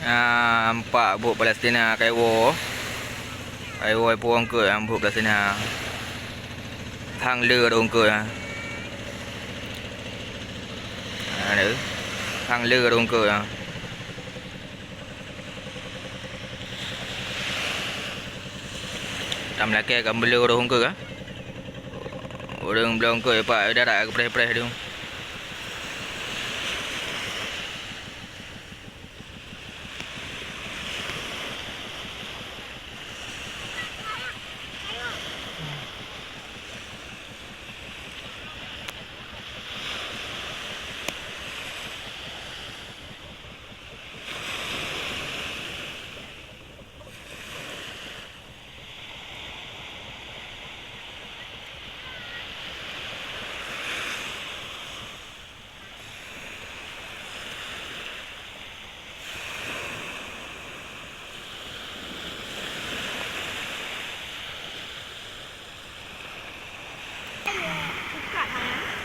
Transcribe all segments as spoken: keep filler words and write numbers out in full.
Ah, nampak buet Palestina ka iwoe. Ka iwoe ipuwoe eungkôt, ah, buet Palestina. Hang le rhot eungkôt, ah. Ah, le. Hang le rhot eungkôt, ah. Tam lakée ka meuleueh rhot eungkôt, ah. Ureuëng bloe eungkôt pat darat geupreh-preh dong.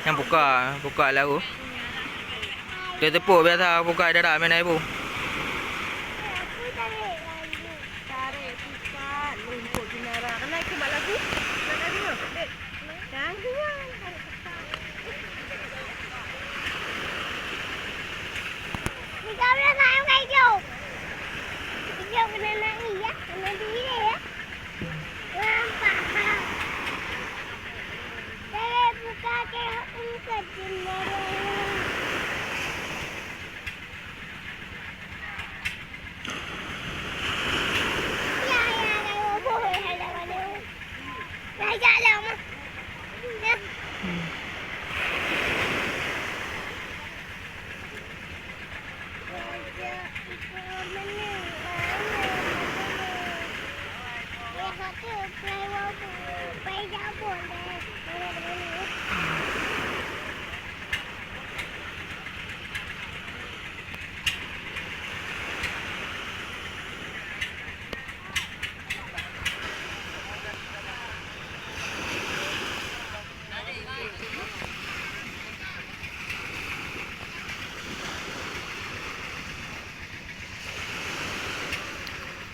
Nyang buka, buka lalu. Teuteupeue biasa buka darat meunan ibu. Tarék pukat lumpur binara. Keunan ikôt bak lagu. Keunan lagu nyoe. Dek. Kan?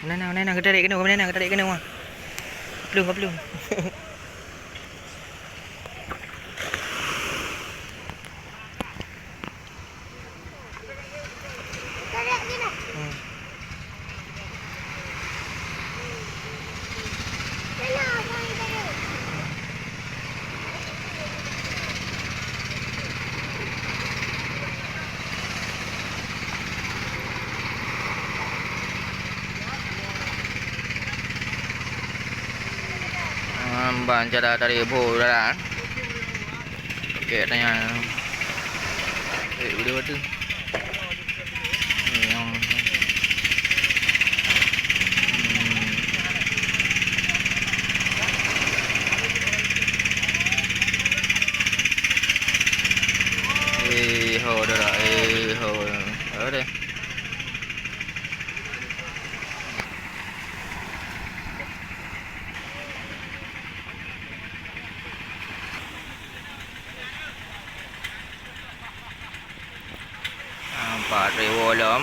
Meunan na, meunan na, geutarék keunoe, meunan na, geutarék keunoe. Plueng, plueng. Ah, ban cara dari bu dalam. Okey, tanya. Eh, boleh batu. Eh, ho dah lah. Eh, ho. Ada. Nampak trek woe lom.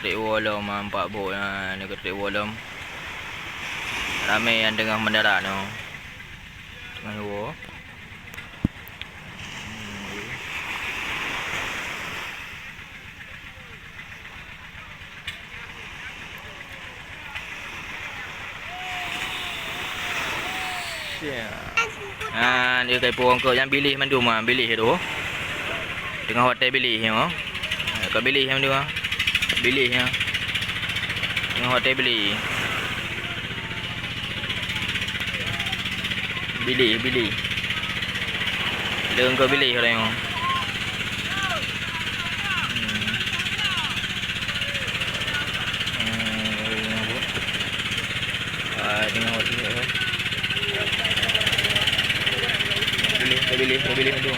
Trek woe lom, nampak bot nyan, nyoe ka trek woe lom. Ramé nyang teungoh meudarat nyoe. Teungoh woe. Ha, dia kai puang keu nyang biléh mandum, ha, biléh tu. Teungoh watèe biléh nyoe. Ha, ka biléh mandum, ha. Biléh nyoe. Teungoh watèe biléh. Biléh, biléh. Leueng keu biléh ureueng nyoe. Hmm. Hmm, ureueng nyoe. Ah, teungoh watèe biléh, biléh, biléh, biléh tu.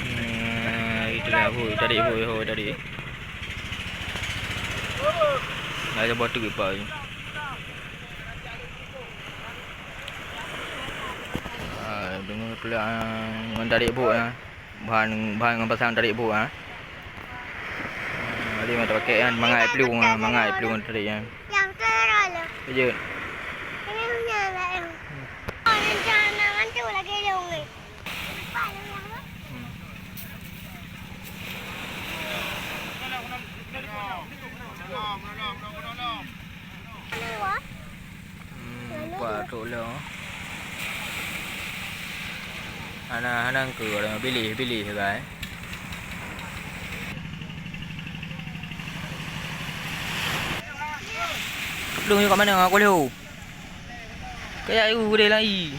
Hmm, itulah, hui, tadi, hui, hui, tadi. Dah ada batu ipa ni. Ah, deungoe peulak, ah, ngon tarék bot, ah. Bahan, bahan ngon pasang tarék bu, ha. Jadi mata pakai kan, mangat plueng, ha, mangat plueng tarék kan. Yang tu lah. Kejut. Ini punya lah yang. Oh, yang jangan tu lagi dong ni. Hmm, empat trok lom. Hana, hana engkeu, bilih, bilih, guys. Belum juga mana aku lho. Kayak aku deh lagi.